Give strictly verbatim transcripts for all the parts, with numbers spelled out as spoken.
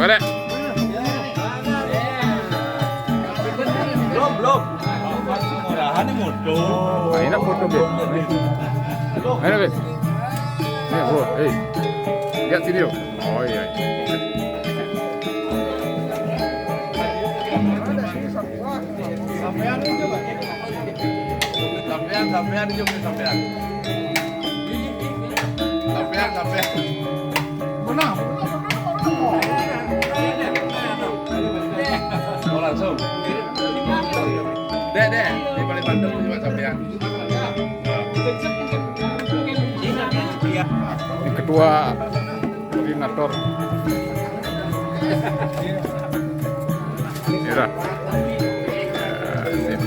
Boleh. Belum, belum. Murahan ni motor. Ayo nak foto, Beb. Ayo, Beb. Ni, bro. Eh. Lihat sini, bro. Oh, iya. Sampean, sampean, sampean. Sampean, sampean. Mana? Oh, langsung. Dek, dek, di paling bandel juga sampean. Ini ketua koordinator. Ya dah. Ya, sip.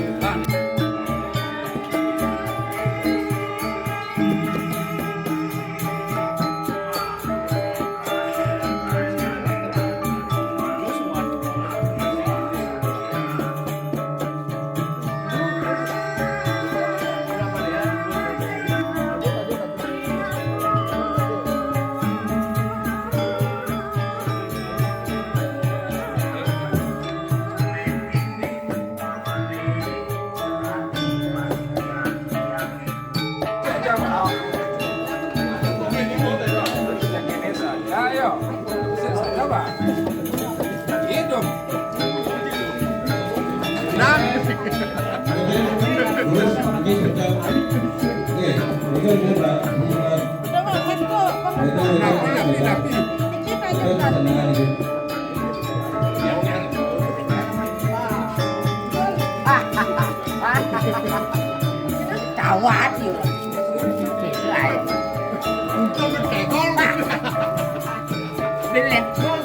Kawat yo. Untung ketegol lah. Belek gol.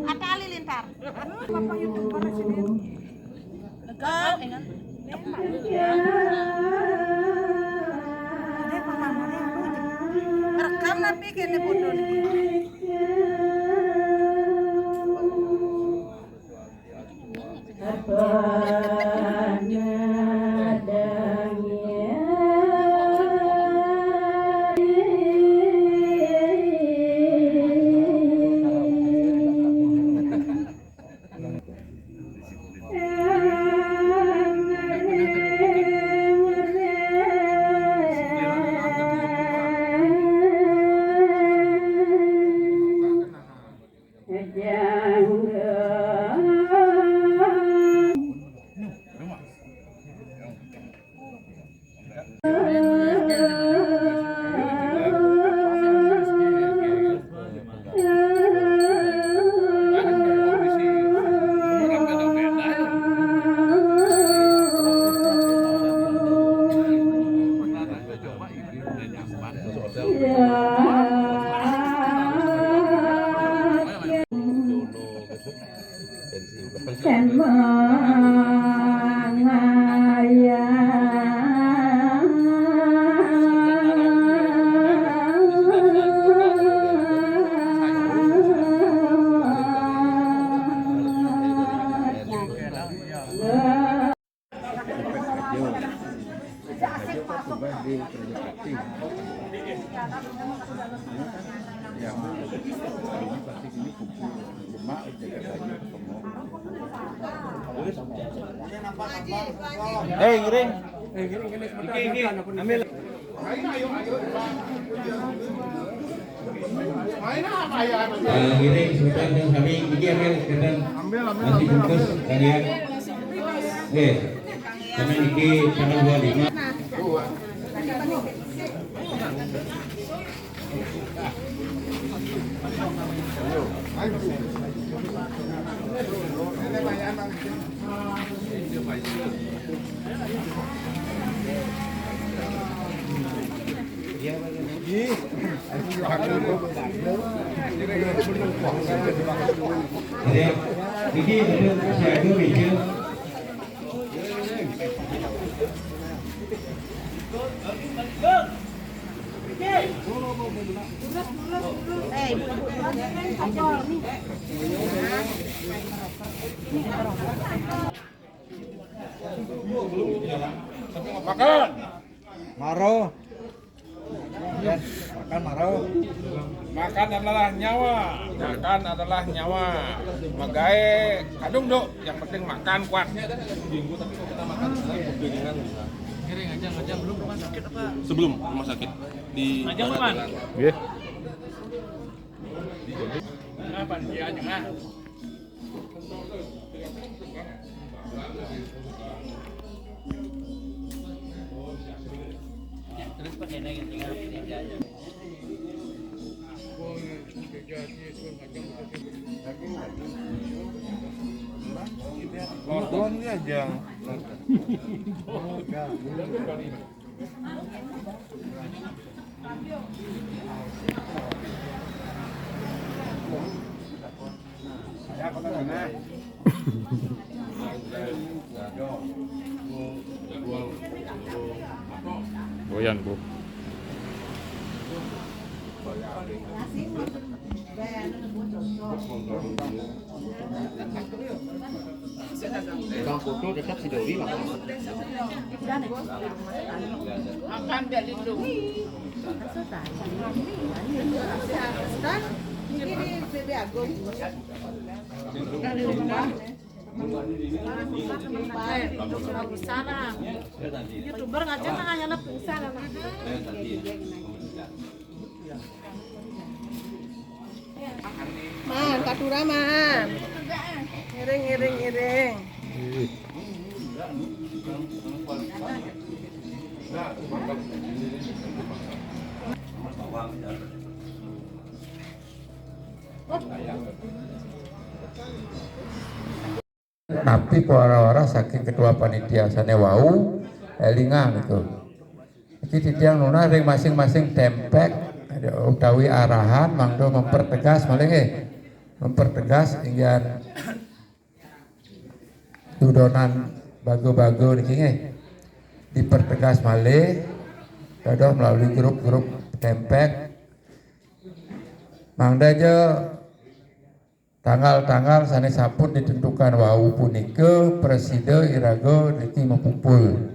Kata Halilintar. Bapak YouTuber sini. Rekam, ya kan? Rekam tapi kene bodoh nih. Di Kerajapati. Ya, ini pasti ini kumpul lemak, jadi banyak ketemu. Hei, ngiring. Eh, ngiring, ngiring, sebentar, sebentar, ambil. Eh, ngiring sebentar, dan kami niki ambil, kemudian ambil, ambil, nasi ambil, bungkus ambil. Kalian. Oke. Kami niki tanggal dua lima. Jadi, jadi itu saya itu mikir. Makan. Maro. Makan maro. Makan adalah nyawa. Makan adalah nyawa. Magae kadung, Dok. Yang penting makan kuat. Ngiring aja, aja belum rumah sakit apa? Sebelum rumah sakit di Aja, Bang. Iya. Kenapa? Dia aja, ah. Nonton aja. Goyan, Bu. Bang Putu tetap si Dori lah. Makan dia dulu. Ini di B B Agung. Salam. YouTuber ngajak nanya anak salam. Man, katura man. Ngiring, ngiring, ngiring. Napi pawara-wara saking ketua panitia sane wau, elingang itu. Iki titiang nunas ring masing-masing tempek utawi arahan mangda mempertegas malih nggih. Mempertegas inggihan dudonan baga-baga niki nggih. Dipertegas malih dados melalui grup-grup tempek. Mangda ja tanggal-tanggal sane sampun ditentukan wau punika prasida iraga niki mapupul.